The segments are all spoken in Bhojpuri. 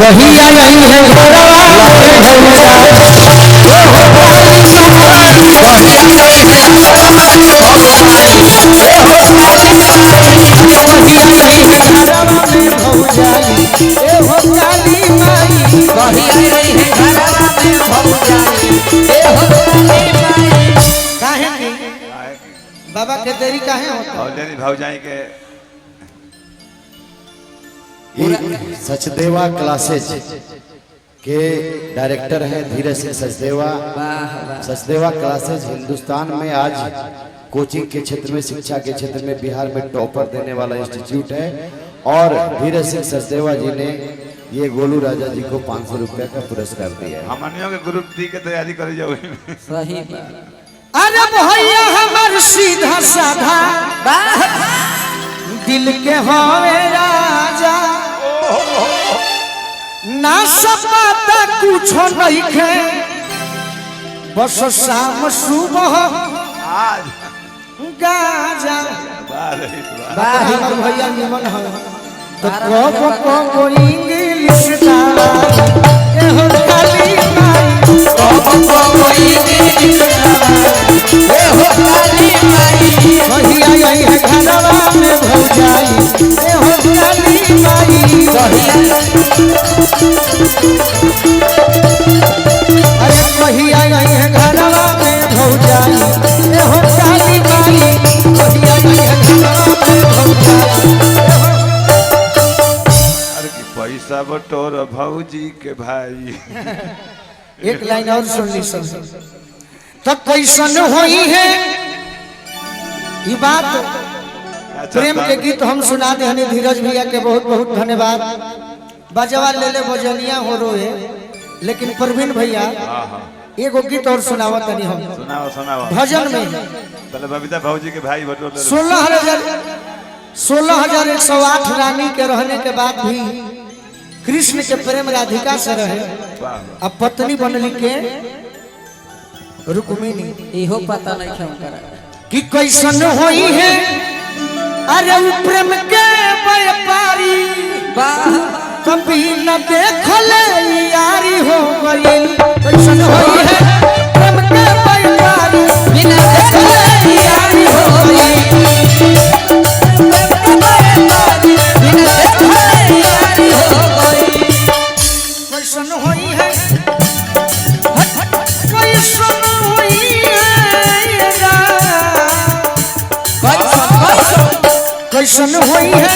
कहिया आई है घरवा में भौजाई। कहिया आई है घरवा में भौजाई, ए हो काली माई। कहिया आई है घरवा में भौजाई, ए हो काली माई। काहे की बाबा के देरी काहे होता? भौजाई भौजाई के ये सचदेवा क्लासेज के डायरेक्टर हैं धीरज सिंह सचदेवा। वाह वाह। सचदेवा क्लासेज हिंदुस्तान में आज कोचिंग के क्षेत्र में, शिक्षा के क्षेत्र में बिहार में टॉपर देने वाला इंस्टीट्यूट है। और धीरज सिंह सचदेवा जी ने ये गोलू राजा जी को 500 रुपया का पुरस्कार दिया है। हमनियों के ग्रुप डी के तैयारी करे जाओ। सही बात। अरे भैया हमार सीधा साधा वाह। दिल के हवे राजा, ना सपाता कुछो नहीं खे, बस शाम सुबह आज गाजा। वाह रे वाह। वाह हमर भैया निमन है तो को को इंग्लिश दावा, ए हो काली माई। को इंग्लिश दावा, ए हो काली माई। कहिया आई है घरवा में भौजाई, ए हो काली माई। कहिया अरे कहिया आई है घरवा में भौजाई, ए हो काली माई। कहिया आई है घरवा में भौजाई। अरे की पैसा बटोर भौजी के भाई। एक लाइन और सुन ली सब तो कैसन होई है ये बात। प्रेम के गीत हम सुना दे हनी धीरज भैया के बहुत बहुत धन्यवाद। बजवा ले ले बजनिया हो रोए, लेकिन प्रवीण भैया हाँ हाँ एगो गीत और सुनावा तनी हम सुनाओ सुनाओ। भजन में। पहले बबीता भौजी के भाई बटोर ले। 16,108 रानी के रहने के बाद भी कृष्ण के प्रेम राधिका से रहे, वाह वाह। अब पत्नी बनली के रुक्मिणी। इहो पता नहीं क्यों करा कि कैसन होई है अरे उ प्रेम के व्यापारी, वाह। कभी न देखले यारी हो गई। कैसन होई है प्रेम के व्यापारी, बिना देखले यारी हो गई। बिना देखले यारी हो गई। कैसन होई है, कैसन होई है कैसन कैसन कैसन होई है,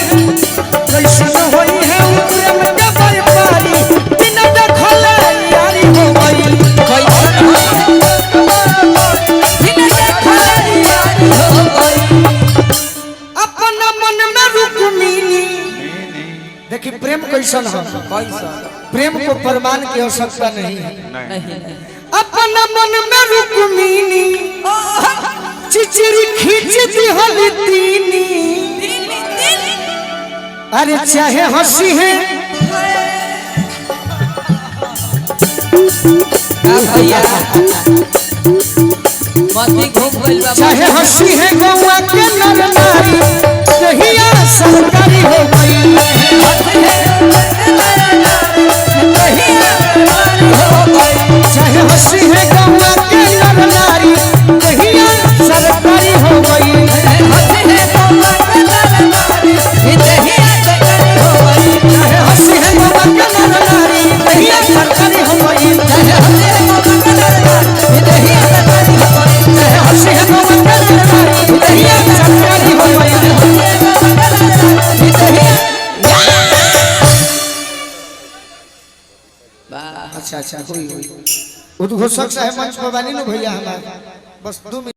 कैसन होई है उ प्रेम के व्यापारी, बिना देखले यारी हो गई। कैसन बिना देखले यारी हो गई। अपना मन में रुक्मिणी। देखी प्रेम कैसन है, कैसन प्रेम को प्रमाण की आवश्यकता नहीं है। नहीं नहीं नहीं। अपना मन में रुक्मिणी चिचिरी खींच दिहली तीनी, अरे चाहे हंसी है का भैया मती घूम गइल बा। चाहे हंसी है गौआ के नर नारी, कहिया सरकारी हो गई। चाहे हंसी है गौआ के नर नारी, कहिया सरकारी हो गई। चाहे हंसी है गौआ के नर नारी, कहिया सरकारी हो गई। चाहे हंसी है गौआ के नर नारी, कहिया सरकारी हो गई। अच्छा अच्छा हुई हुई उद्घोषक साहब मंच पर बानी नु भैया हमार बस 2 मिनट।